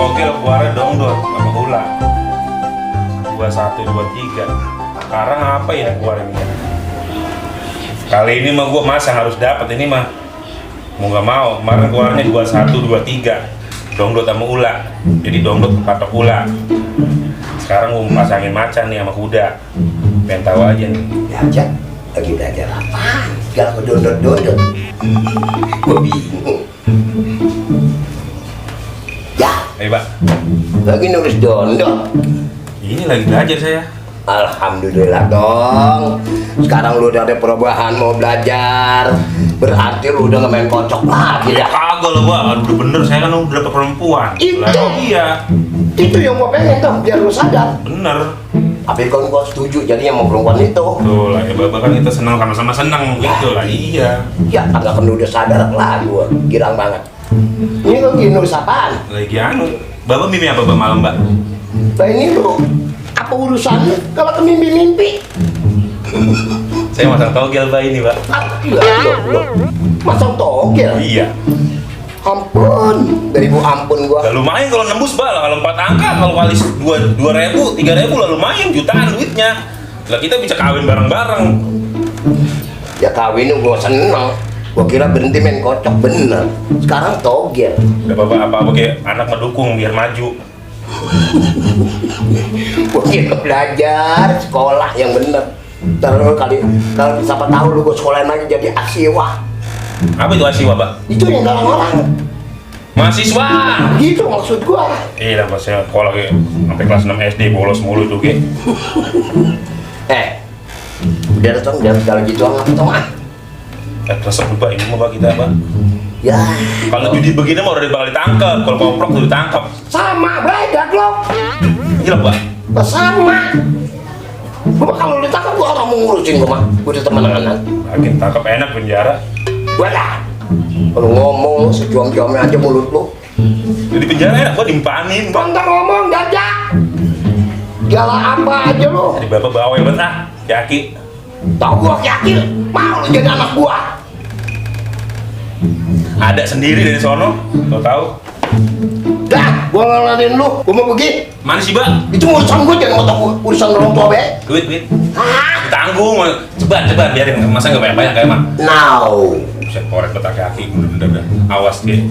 togel keluarnya dongdot sama ulang 21, 23. Sekarang apa ya keluar ini? Kali ini mah gue masa harus dapat ini mah. Mau nggak mau, kemarin keluarnya 21, 23 dongdot sama ula. Jadi dongdot patok ula. Sekarang gue mau pasangin macan nih sama kuda. Pengen tahu aja nih. Belajar? Lagi belajar apa? Gak dondot-dondot. Gue bingung. Ya, Ayo Pak, lagi nulis dondot. ini lagi belajar saya. Alhamdulillah dong. Sekarang lu udah ada perubahan mau belajar. Berarti lu udah nggak main kocok lagi ya? Kagak loh Pak, udah bener saya kan udah dapet perempuan. Itu. Lah, iya, Itu yang gua pengen tuh, biar lu sadar. bener. Tapi kan gua setuju jadinya mau perempuan itu. Tuh lah ya Bapak kan kita senang sama-sama senang gitu lah, iya. Ya agak kan udah sadar lah gua, girang banget. Ini lu gini nulis apaan? Lagi anu, Bapak mimpi apa Bapak malam Mbak? Nah ini lu, apa urusannya kalau ke mimpi-mimpi? Saya masang togel Pak ini Pak. Iya, lu. Masang togel? Iya. Ampun, dari bu ampun gua. Lah lumayan kalau nembus Pak, lah, kalau 4 angka, kalau kali 2.000, 3.000 lah lumayan, jutaan duitnya. Lah kita bisa kawin bareng-bareng. Ya kawin gua seneng. Gua kira berhenti main kocok bener. Sekarang togel. Gak apa-apa kayak anak mendukung biar maju. Gua kira belajar sekolah yang bener. Terus kalau siapa tahu lu gua sekolahin lagi jadi asiwa. Apa itu asiwa Pak? Itu yang galang orang. Mahasiswa. Gitu maksud gua. Iya lah Pak, saya sekolah kayak sampai kelas 6 SD bolos mulu tuh kayak. Udah dong, jangan segala gitu amat dong ah. Resep Pak, ini mau Pak kita Pak. Ya. Kalau judi begini mah udah bakal ditangkap, kalau koprok tuh ditangkap. Sama beda lo. Iya Pak. Sama. Gua kalau ditangkap gua orang mau ngurusin gua mah. Gua udah temenan. Makin tangkap enak penjara. Gua dah. Kalau ngomong sejuang-juangnya aja mulut lu. Jadi penjara enak Pak, dimpanin Pak. Pantang ngomong jajak. Gala apa aja lu. Jadi Bapak bawa ya Pak, Yaki. Tahu gua yakin mau lu jadi anak gua. Ada sendiri dari sono, lo tahu? Dah, gua ngelanin lu. Gua mau pergi. Mana sih Pak? Itu urusan gua jangan ngotot urusan orang tua be. Duit. Ah, Tanggung, cepat biarin, masa nggak banyak kayak mah. now. Bisa korek petak kaki, bener-bener awas deh.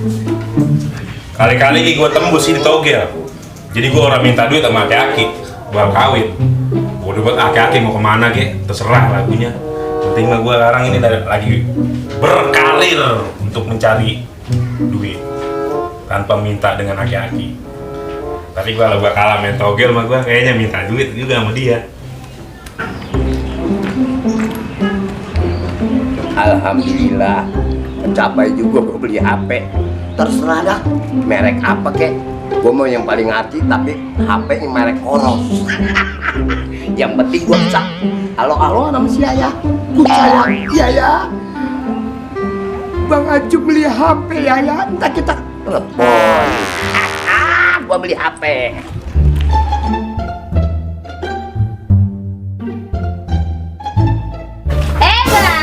Kali-kali gue tembus ini togel. Jadi gue orang minta duit sama aki-aki buat kawin. Gue buat aki-aki mau kemana ke? Terserah lagunya. Penting mah gue sekarang ini lagi berkarir untuk mencari duit tanpa minta dengan aki-aki. Tapi kalau gue kalah main togel mah gue kayaknya minta duit juga sama dia. Alhamdulillah tercapai juga gue beli HP. Terserah dah merek apa kek. Gue mau yang paling arti tapi HP ini merek Oros. Yang penting gue bisa halo nama si Yaya. Saya Yaya. Bang Aju beli HP Yaya. Entah kita telepon. Gue beli HP.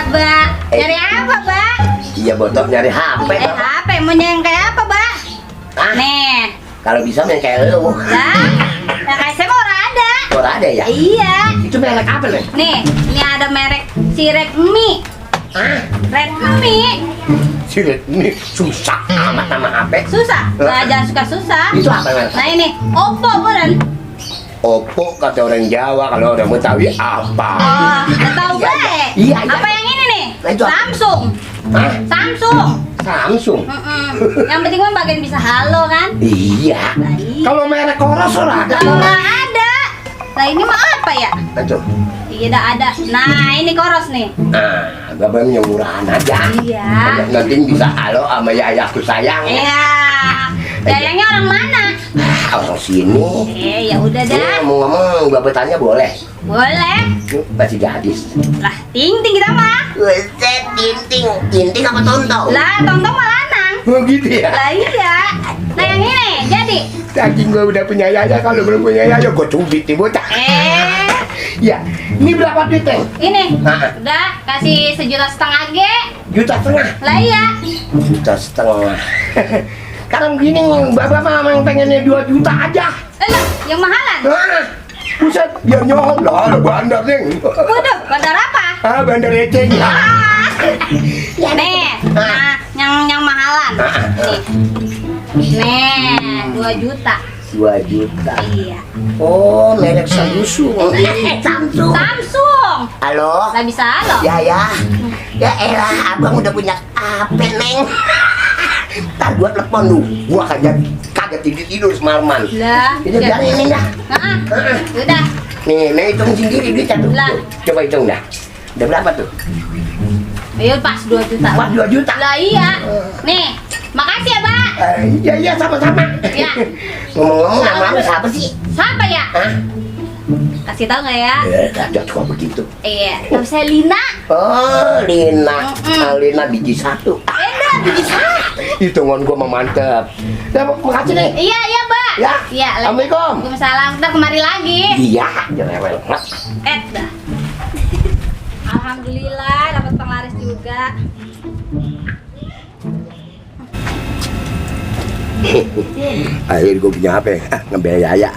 Mbak, nyari apa, Mbak? Iya botok nyari HP. HP mau yang kayak apa, Mbak? Ah, Nih, kalau bisa main kayak lu. lah, yang kayak saya mah orang ada. Orang ada ya? Iya. Itu merek apa nih? Nih, ini ada merek si Redmi. Ah, Redmi. sih ini susah amat nama HP. Susah? Nah, jangan suka susah. Itu apa merek? Nah ini, Oppo beneran. Oppo kata orang Jawa, kalau orang Betawi apa? Oh, nggak tahu Iya, baik. iya. Apa yang ini nih? Nah, itu apa? Samsung. Hah? Samsung. Samsung. Yang penting mah bagian bisa halo kan? Iya. Nah, iya. Kalau merek Oros ora ada. Nggak ada. Nah ini mah apa ya? Itu. Iya dah ada. Nah ini Koros nih. Nah, bapak yang murahan aja. Iya. Nanti bisa halo sama yayaku sayang. Iya. Sayangnya orang mana? Orang sini. Ya udah dah. Mau ngomong bapak tanya boleh? Boleh. Masih gadis. Lah ting kita mah. Weset tinting apa tonton? Lah tong-tong mah lanang. Oh gitu ya. Lah iya. Nah yang ini jadi. Saking gue udah punya yaya, kalau belum punya yaya gue cubit nih bocah. Ya, ini berapa duit teh? Ini Nah. udah kasih 1,5 juta G. Juta setengah. Lah iya. Juta setengah. Sekarang gini, Bapak mah yang pengennya 2 juta aja. Lah, yang mahalan. Nah, buset, ya nyolong lah, bandar nih. Waduh, bandar apa? Bandar receh. Ya nih, nah, yang mahalan. Nih. Nih, 2 juta. 2 juta. Iya. Oh, merek Samsung. Samsung. Samsung. Halo? Lah bisa lo. Ya. Ya elah, abang udah punya HP, Neng. Ntar gua telepon lu. Gua kagak tidur semalaman. Lah. Itu biarin, Neng dah. Heeh. Udah. Nih, hitung sendiri duit satu. Lah. Coba hitung dah. Udah berapa tuh? Ayo pas 2 juta. Wah, 2 juta. Lah iya. Nih, makasih ya, Pak. Iya, sama-sama. Iya. Ngomong-ngomong, nama lu siapa sih? Siapa ya? Hah? Kasih tahu nggak ya? Ada kok begitu. Iya, nama saya Lina. Oh, Lina. Lina biji 1. Enggak, biji satu. Hitungan gua mah mantep. Ya, makasih nih. Iya, Mbak. Ya. Iya. Assalamualaikum. Waalaikumsalam. Ntar kemari lagi. Iya, jerewel. Dah. Alhamdulillah dapat penglaris juga. Akhirnya gue punya HP, ngebel Yaya.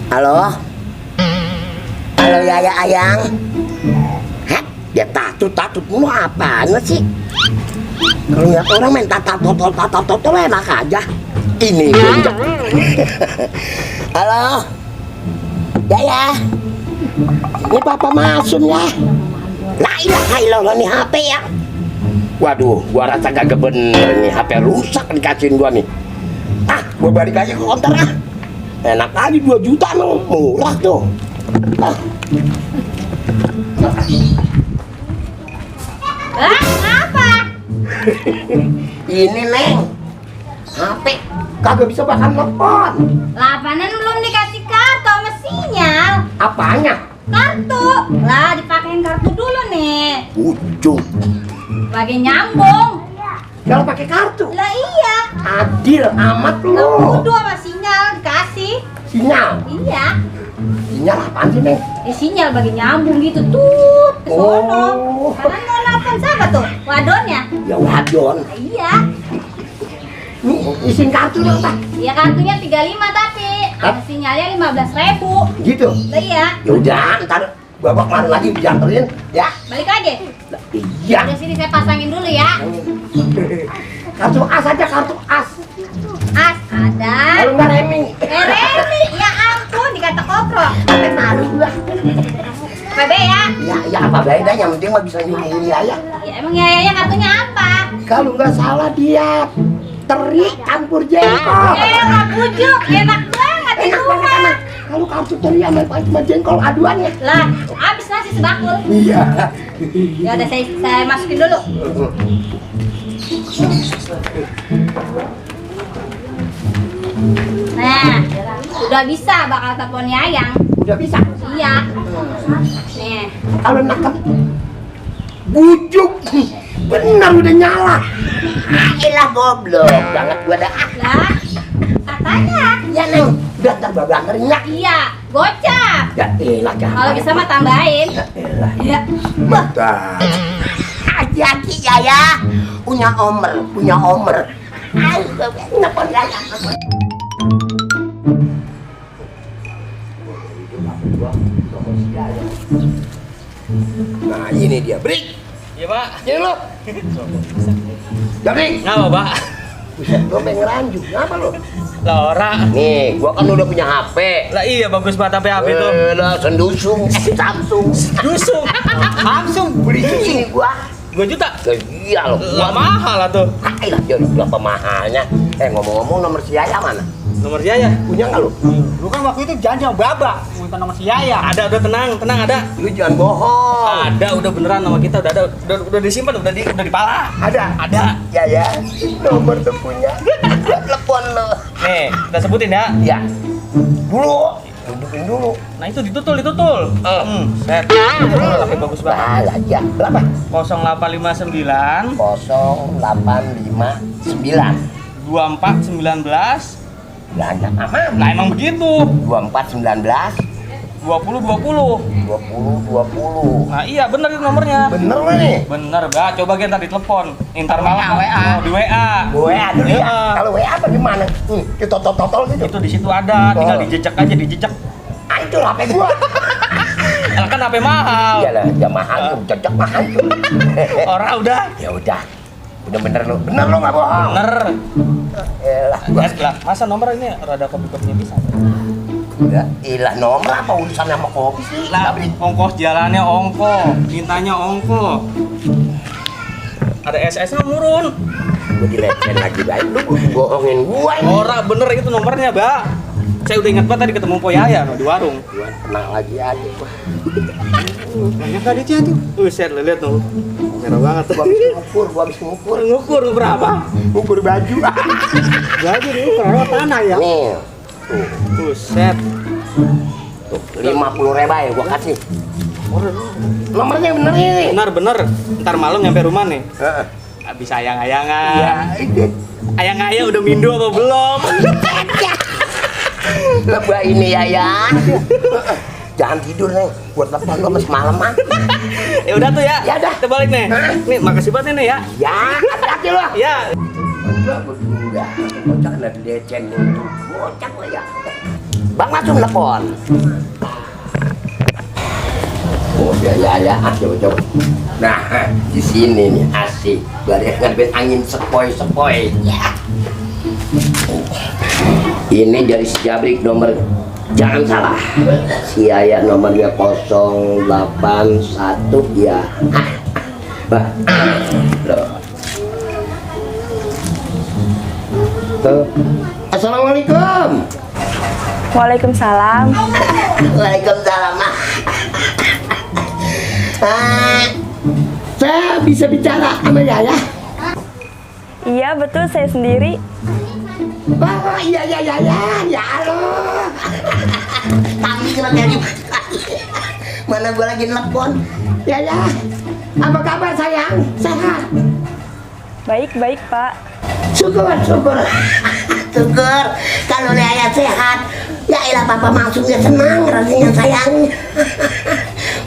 Halo? Halo Yaya Ayang? Hah? Dia tatut mulu apaan sih? Kalau ngeliat orang main tatot enak aja. Ini gunjek. Halo? Yaya? Ini Papa Masum ya? La ilaha illallah, nih HP ya? Waduh, gua rasa kagak bener nih, HP rusak dikasihin gua nih. Gua balik aja ke konter ah. Enak aja 2 juta emang murah tuh. Apa? Ini Neng, HP kagak bisa bahkan telepon. Lapanan belum dikasih kartu sama sinyal. Apanya? Kartu. Lah dipakein kartu dulu nih. Ujung. Lagi nyambung. Kalau pakai kartu. Lah iya. Adil amat lu. Udah sama sinyal dikasih. Sinyal. Iya. Sinyal apaan sih Neng? Sinyal bagi nyambung gitu tuh ke sono. Oh. Karena mau nelfon siapa tuh? Wadonnya? Ya wadon. Nah, iya. Nih isin kartu dong Pak. Ya kartunya 35 tapi sama sinyalnya 15.000. Gitu. Lah iya. Ya udah, ntar babak kemarin lagi dianterin ya. Balik aja. Iya. Udah sini saya pasangin dulu ya. Kartu as aja, kartu as. As ada. Kalau nggak Remi. Remi, ya ampun dikata koprol. Sampai malu gua. PB ya. Ya apa bedanya, yang penting mah bisa nyuruhin Yaya. Ya emang ya kartunya apa? Kalau nggak salah dia teri campur jengkol. Enak bujuk, enak banget di Enak banget rumah. enak. Kalau kartu teri sama jengkol aduannya. Lah, habis nasi sebakul. Iya. Ya udah saya masukin dulu. Nah, udah bisa bakal teleponnya Ayang. Udah bisa. Iya. Nih. Kalau nakal bujuk. Benar udah nyala. Elah goblok banget gua dah. Lah, katanya. Ya Neng, udah ntar babak ngerinyak. Iya, gocap. Ya elah jangan. Kalau bisa mah tambahin. Ya elah. Iya. Bentar. Hati-hati Yaya. Punya omer. Ayo, kenapa Yaya? Nah ini dia, break. Iya Pak. Ini lo. Jadi, Ngapa Pak? buset, lo pengen ngeranjuk, ngapa lo? Laura. Nih, gua kan udah punya HP. Lah iya bagus banget HP itu. Lah, sendusung, Samsung. Dusung. Langsung Beli sini gua. 2 juta. Iya lo, Lah mahal lah tuh. Ayolah, jadi berapa mahalnya? Ngomong-ngomong nomor si Yaya mana? Nomor Yaya. Punya nggak lo? Lu kan waktu itu janji sama Baba minta nomor si Yaya. Ada udah tenang ada. Lu jangan bohong. Ada udah beneran nama kita udah ada udah disimpan udah di pala. Ada. Yaya, nomor tuh punya. Gua telepon lo. Nih, kita sebutin ya. Ya. Dulu. Dudukin dulu. Nah itu ditutul. Set. Tapi bagus banget. Bahala aja. Berapa? 0859 0859 2419. Belanja aman. Nah emang begitu. 2419 20. 20. Nah iya bener itu nomornya. Bener nggak nih? Bener, Mbak. Coba kita ditelepon. Ntar malam. WA. Oh, di WA. WA dulu ya. Iya. Kalau WA apa gimana? Kita totol gitu. Itu di situ ada, tinggal dijejak aja, dijejak. Ah, itu HP gua. Kan HP mahal. Iyalah, ya mahal tuh, cocok mahal tuh. Orang udah. Ya udah. Bener lo nggak bohong. Bener. Elah, gua Lah, masa nomor ini rada kopi-kopinya bisa? udah. Ilah nomor apa urusan sama kopi sih? Lah, ongkos jalannya ongko, mintanya ongko. Ada SS-nya murun. Gua dilecen lagi baik lu bohongin gua ini. Orang bener itu nomornya, Mbak. Saya udah ingat banget tadi ketemu Po Yaya no, di warung. Gua tenang lagi aja gua. Banyak kali dia tuh. Set, lihat tuh. Merah banget. Gua habis ngukur. Ngukur berapa? Ngukur baju. Jadi ini kalau tanah ya. Nih, Buset. tuh 50.000 ya gua kasih. Nomornya bener ini. Bener. Ntar malam nyampe rumah nih. Heeh. Habis ayang-ayangan. Ya, itu. Ayang-ayang udah mindo apa belum? Lebah ini ya. Jangan tidur nih, buat telepon gua masih malaman. Ya udah tuh ya. Ya udah. Kita balik nih. Nih, makasih banget nih ya. Ya, hati-hati lo. Ya. Enggak berdua, bocah kena dilecen itu, bocah gua ya. Bang langsung telepon. Oh ya, coba. Nah, di sini nih asik. Biar ngadepin angin sepoi-sepoi. Ya. Ini dari si Jabrik nomor, jangan salah. Si Ayah nomornya 081 ya. Bah. Loh. Tuh. Assalamualaikum. Waalaikumsalam. Waalaikumsalam. Saya bisa bicara sama Yaya? Iya betul, saya sendiri. Oh iya, ya Allah. Kami kena dari mana gua lagi nelpon. Yaya, apa kabar sayang? Sehat? Baik Pak. Syukur. Kalau Yaya sehat, ya elah papa maksudnya senang rasanya sayang.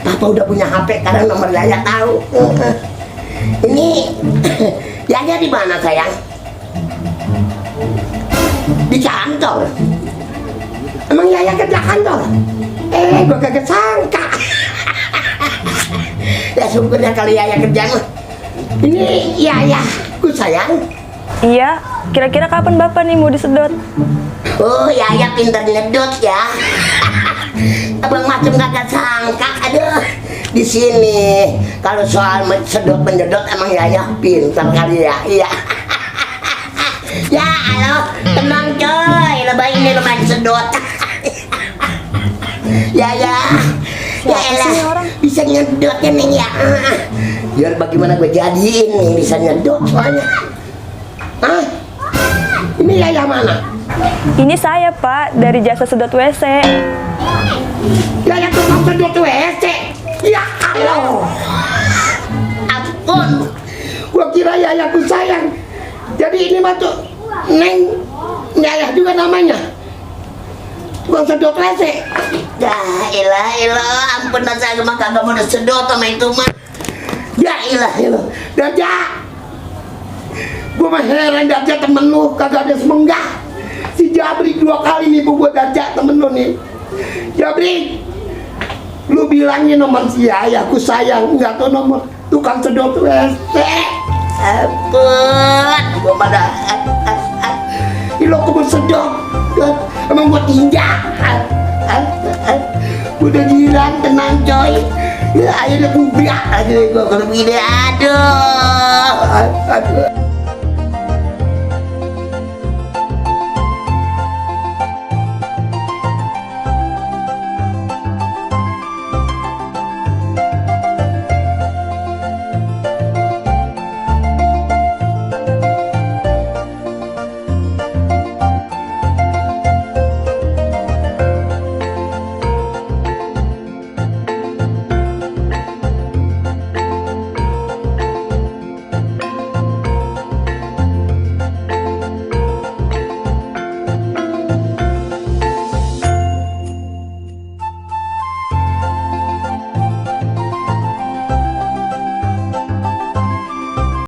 Papa udah punya HP karena nomor Yaya tahu. Ini Yaya di mana sayang? Di kantor. Emang Yaya kerja kantor? Gua kagak sangka. Ya syukurnya kali Yaya kerja mah. Ini Yaya, ku sayang. Iya, kira-kira kapan Bapak nih mau disedot? Oh, Yaya pintar nyedot ya. Abang macam kagak sangka. Aduh, di sini kalau soal sedot menyedot emang Yaya pintar kali ya. Iya. Ya, halo, tenang coy. Lebah ini lumayan sedot. Yaya. Ya elah, bisa nyedotnya nih ya. Biar bagaimana gue jadiin nih bisa nyedot soalnya. Hah? Ini Yaya mana? Ini saya Pak, dari jasa sedot WC. Yaya tukang sedot WC. Ya Allah. Ampun. Gua kira Yayaku sayang. Jadi ini mah tuh Neng Yaya juga namanya. Tukang sedot WC. Ya ilah. Ampun dah saya mah kagak mau sedot sama itu mah. Ya ilah. Daja. Gua mah heran Daja temen lu kagak ada semenggah. Si Jabrik 2 kali nih buat Daja temen lu nih. Jabrik, lu bilangnya nomor si Yaya, aku sayang, nggak tahu nomor tukang sedot WC. Ampun, gua pada lo kebun sedot, emang gua tindak. Udah jiran, tenang coy. Ya akhirnya bubiak aja gua kalau begini, aduh.